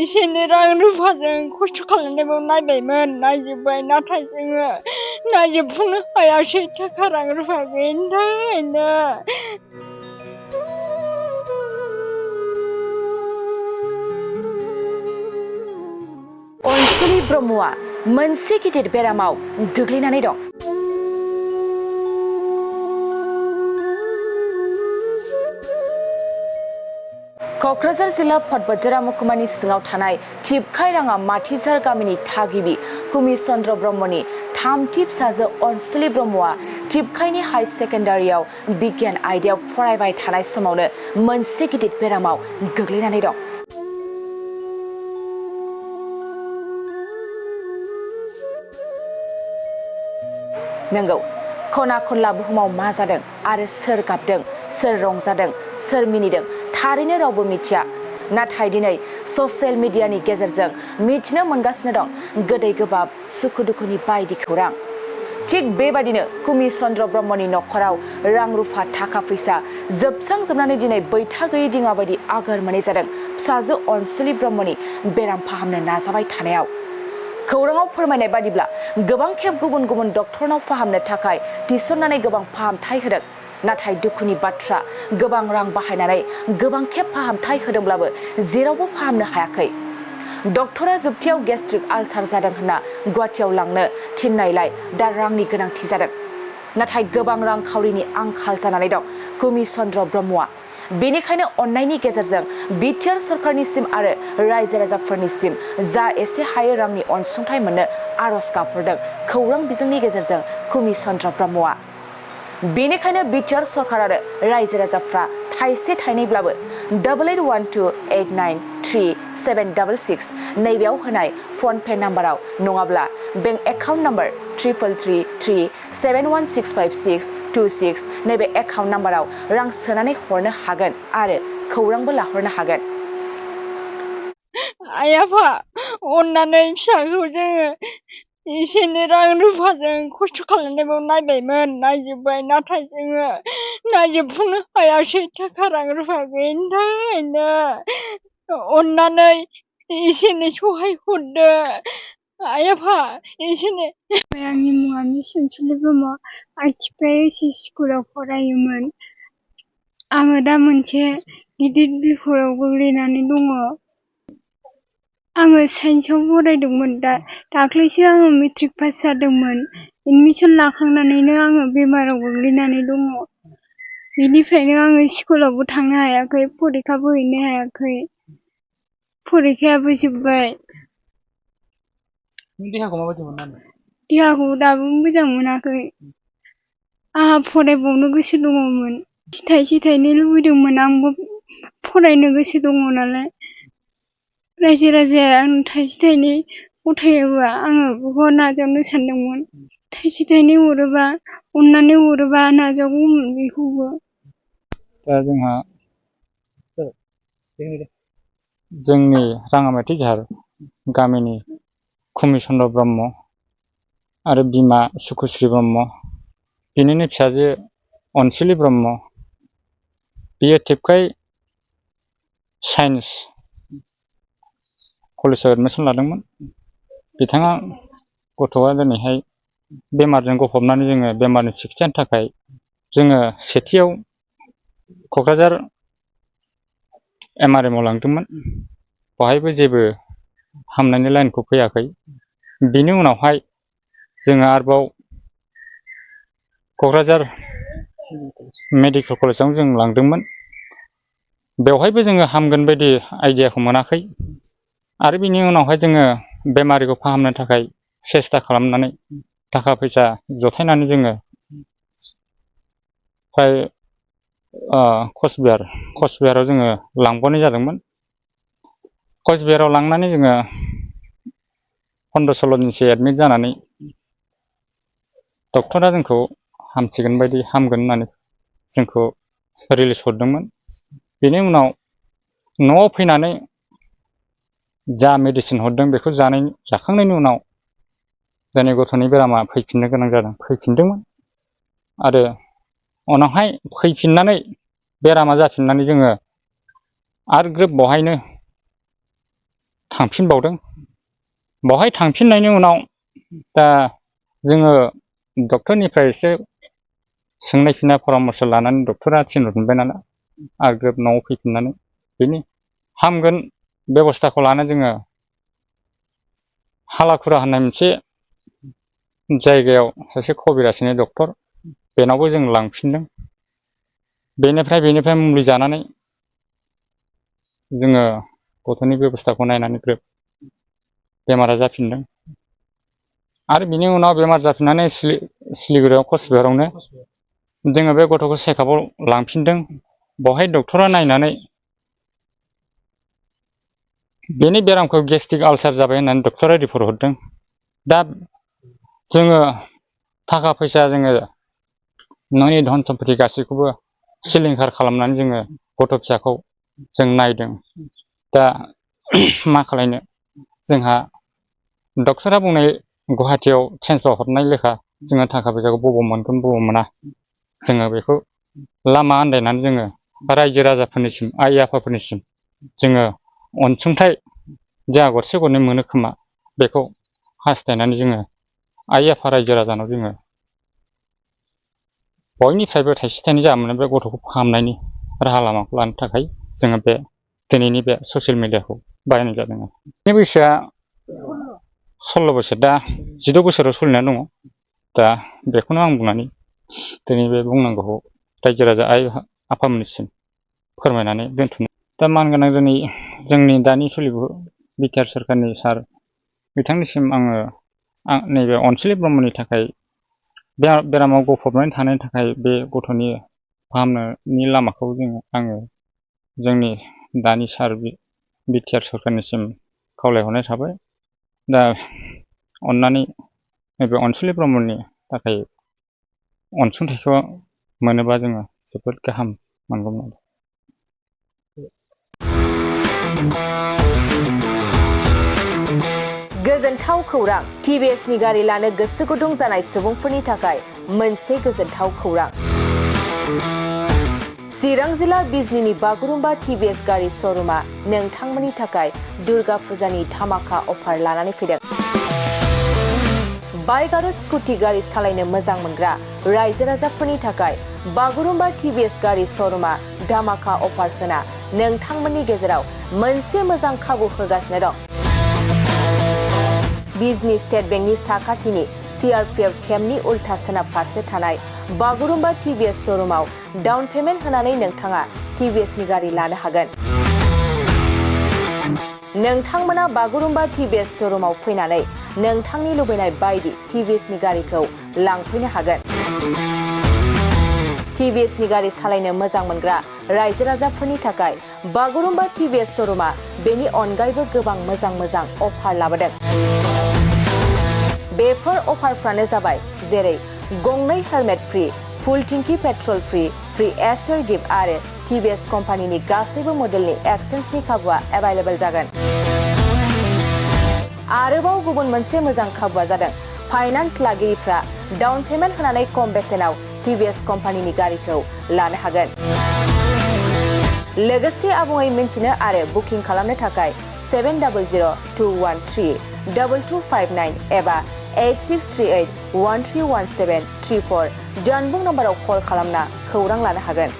एसे रां रुफाजों खस्थ' खालामनायखौ नायबायमोन नायजोब्बाय नाथाय जोङो नायजोबफुंनो हायासै थाखा रां रुफा गैयिनि थाखायनो। अनसुलि ब्रह्मआ मोनसे गिदिर बेरामाव गोग्लैनानै दं। क'क्राझार जिल्ला फटबजारा महकुमानि सिङाव थानाय टिपकाइराङा माथिजार गामिनि थागिबि कुमि चन्द्र ब्रह्मनि थामथि फिसाजो अनसुलि ब्रह्मआ टिपकाइनि हाई सेकेन्डारियाव बिगियान आयदायाव फरायबाय थानाय समावनो मोनसे गिदिर बेरामाव गोग्लैनानै दं। नंगौ, खना खनला बुहुमाव मा जादों आरो सोर गाबदों, सोर रंजादों, सोर मिनिदों थारैनो रावबो मिथिया। नाथाय दिनै ससियेल मिडियानि गेजेरजों मिथिनो मोनगासिनो दं गोदै गोबाब सुखु दुखुनि बायदि खौरां। थिग बेबादिनो कुमि चन्द्र ब्रह्मनि नखराव रां रुफा थाखा फैसा जोबस्रांजोबनानै दिनै बैथा गैयै दिङा बायदि आगोर मोनै जादों फिसाजो अनसुलि ब्रह्मनि बेराम फाहामनो नाजाबाय थानायाव। खौराङाव फोरमायनाय बादिब्ला गोबां खेब गुबुन गुबुन डक्टरनाव फाहामनो थाखाय थिसननानै गोबां फाहामथाय होदों। नाथाय दुखुनि बाथ्रा गोबां रां बाहायनानै गोबां खेब फाहामथाय होदोंब्लाबो जेरावबो फाहामनो हायाखै। डक्टरा जोबथियाव गेस्ट्रिक आलसार जादों होनना गुवाहाटियाव लांनो थिननायलाय दा रांनि गोनांथि जादों। नाथाय गोबां रांखावरिनि आंखाल जानानै दं कुमि चन्द्र ब्रह्मआ। बेनिखायनो अन्नायनि गेजेरजों बिटिआर सरकारनिसिम आरो रायजो राजाफोरनिसिम जा एसे हायो रांनि अनसुंथाइ मोननो आरज गाबहरदों खौरां बिजोंनि गेजेरजों कुमि चन्द्र ब्रह्मआ। बेनिखायनो बिटिआर सरकार आरो रायजो राजाफ्रा थाइसे थाइनैब्लाबो 8812893766 नैबेयाव होनाय फनपे नाम्बाराव नङाब्ला बेंक एकाउन्ट नाम्बार 333371655626 नैबे एकाउन्ट नाम्बाराव रां सोनानै हरनो हागोन आरो खौरांबो लाहरनो हागोन। आइ आफा अननानै फिसाखौ जोङो एसे रां रुफाजों खस्थ' खालामनायखौ नायबायमोन नायजोब्बाय नाथाय जोङो नायजोबफुंनो हायासै थाखा रां रुफा गैयिनि थाखायनो। अननानै एसे सहाय हरदो आइ आफा एसे। आंनि मुङा मिस अनसुलि ब्रह्म। आं टिपकाइ एस स्कुलाव फरायोमोन। आङो दा मोनसे गिदिर बिपदआव गोग्लैनानै दङ। आङो साइन्सआव फरायदोंमोन। दाख्लैसो आङो मेट्रिक पास जादोंमोन। एडमिसन लाखांनानैनो आङो बेमाराव गोग्लैनानै दङ। बेनिफ्रायनो आङो स्कुलावबो थांनो हायाखै, फरिखाबो हैनो हायाखै। फरिखायाबो जोब्बाय। देहाखौ माबायदि मोनदों? देहाखौ दाबो मोजां मोनाखै। आंहा फरायबावनो गोसो दङमोन। थाइसे थाइनै लुबैदोंमोन, आंबो फरायनो गोसो दङ नालाय। रायजो राजाया आंनो थाइसे थाइनै गथायोबा आङो बेखौ नाजावनो सानदोंमोन। थाइसे थाइनै हरोबा, अननानै हरोबा नाजावगौमोन बेखौबो। दा जोंनि राङामाटि जाहार गामिनि कुमि चन्द्र ब्रह्म आरो बिमा सुकुश्री ब्रह्म, बिनिनो फिसाजो अनसुलि ब्रह्म, बियो टिपकाइ साइन्स कलेजाव एडमिसन लादोंमोन। बिथाङा गथ'आ दिनैहाय बेमारजों गफबनानै जोङो बेमारनि सिकित्सानि थाखाय जोङो सेथियाव क'क्राझार MRM आव लांदोंमोन। बेवहायबो जेबो हामनायनि लाइनखौ फैयाखै। बिनि उनावहाय जोङो आरोबाव क'क्राझार मेडिकेल कलेजाव जों लांदोंमोन। बेवहायबो जोङो हामगोन बायदि आइडियाखौ मोनाखै। आरो बिनि उनावहाय जोङो बेमारिखौ फाहामनो थाखाय सेस्था खालामनानै थाखा फैसा जथायनानै जोङो फ्राय कचबिहाराव जोङो लांबावनाय जादोंमोन। कचबिहाराव लांनानै जोङो 15-16 दिनसो एडमिट जानानै डक्टरा जोंखौ हामसिगोन बायदि हामगोन होननानै जोंखौ रिलिज हरदोंमोन। बेनि उनाव न'आव फैनानै जा मेडिसिन हरदों बेखौ जाखांनायनि उनाव जोंनि गथ'नि बेरामा फैफिननो गोनां जादों, फैफिनदोंमोन। आरो उनावहाय फैफिननानै बेरामा जाफिननानै जोङो आरो ग्रोब बेवहायनो थांफिनबावदों। बेवहाय थांफिननायनि उनाव दा जोङो डक्टरनिफ्राय एसे सोंनाय फिननाय परामर्श लानानै डक्टरा थिनहरफिनबाय नालाय आरो ग्रोब न'आव फैफिननानै बेनि हामगोन बेबस्थाखौ लानानै जोङो हालाखुरा होननाय मोनसे जायगायाव सासे कबिराजनि डक्टर बेनावबो जों लांफिनदों। बेनिफ्राय मुलि जानानै जोङो गथ'नि बेबस्थाखौ नायनानै ग्रोब बेमारा जाफिनदों। आरो बिनि उनाव बेमार जाफिननानै सिलिगुरियाव कचबिहारावनो जोङो बे गथ'खौ चेकआपआव लांफिनदों। बेवहाय डक्टरा नायनानै बेनि बेरामखौ गेस्ट्रिक आलसार जाबाय होननानै डक्टरा रिपर्ट हरदों। दा जोङो थाखा फैसा जोङो न'नि धन सम्पति गासैखौबो सिलिंखार खालामनानै जोङो गथ' फिसाखौ जों नायदों। दा मा खालायनो जोंहा डक्टरा बुंनाय गुवाहाटियाव ट्रेन्सफार हरनाय लेखा जोङो थाखा फैसाखौ बबाव मोनगोन बबाव मोना जोङो बेखौ लामा आन्दायनानै जोङो रायजो राजाफोरनिसिम आइ आफाफोरनिसिम जोङो अनसुंथाइ जा गरसे गरनै मोनो खोमा बेखौ हास्थायनानै जोङो आइ आफा रायजो राजानाव जोङो बयनिफ्रायबो थाइसे थाइनै जा मोनो बे गथ'खौ फाहामनायनि राहा लामाखौ लानो थाखाय जोङो बे दिनैनि बे ससियेल मिडियाखौ बाहायनाय जादों। बेनि बैसोआ 16 बोसोर, दा 16 बोसोराव सोलिनानै दङ। दा बेखौनो आं बुंनानै दिनै बे बुंनांगौखौ रायजो राजा आइ आफामोननिसिम फोरमायनानै दोनथ'नो। दा मानगोनां दिनै जोंनि दानि सोलिफु बिटिआर सोरखारनि सार बिथांनिसिम आङो नैबे अनसुलि ब्रह्मनि थाखाय बेरामाव गफबनानै थानायनि थाखाय बे गथ'नि फाहामनायनि लामाखौ आङो जोंनि दानि सार बिटिआर सोरखारनिसिम खावलायहरनाय थाबाय। दा अननानै नैबे अनसुलि ब्रह्मनि थाखाय अनसुंथाइखौ मोनोबा जोङो जोबोद गाहाम मोनगौमोन। गोजोनथाव खौरां, टिभिएसनि गारि लानो गोसो गुदुं जानाय सुबुंफोरनि थाखाय मोनसे गोजोनथाव खौरां। चिरां जिल्ला बिजनीनि बागुरुम्बा टिभिएस गारि श'रुमा नोंथांमोननि थाखाय दुर्गा फुजानि धामाका अफार लानानै फैदों। बाइक आरो स्कुटि गारि सालायनो मोजां मोनग्रा रायजो राजाफोरनि थाखाय बागुरुम्बा टिभिएस गारि श'रुमा धामाका अफार होना नोंथांमोननि गेजेराव मोनसे मोजां खाबु होगासिनो दं। बिजनी स्टेट बेंकनि साखाथिनि CRPF केम्पनि उल्था सोनाब फारसे थानाय बागुरुम्बा टिभिएस श'रुमाव डाउन पेमेन्ट होनानै नोंथाङा टिभिएसनि गारि लानो हागोन। नोंथांमोना बागुरुम्बा टिभिएस श'रुमाव फैनानै नोंथांनि लुबैनाय बायदि टिभिएसनि गारिखौ लांफैनो हागोन। टिभिएसनि गारि सालायनो मोजां मोनग्रा रायजो राजाफोरनि थाखाय बागुरुम्बा टिभिएस श'रुमा बेनि अनगायैबो गोबां मोजां अफार लाबोदों। बेफोर अफारफ्रानो जाबाय जेरै गंनै हेलमेट फ्रि, फुल टिंकि पेट्रल फ्रि एसर गिफ्ट आरो टिभिएस कम्पानिनि गासैबो मडेलनि एक्सचेन्जनि खाबुआ एभेलेबल जागोन। आरोबाव गुबुन मोनसे मोजां खाबुआ जादों फाइनान्स लागिरिफ्रा डाउन पेमेन्ट होनानै खम बेसेनाव टिभिएस कम्पानिनि गारिखौ लानो हागोन। लोगोसे आबुङै मिन्थिनो आरो बुकिं खालामनो थाखाय 7002132259 एबा 8638131734 जानबुं नम्बराव कल खालामना खौरां लानो हागोन।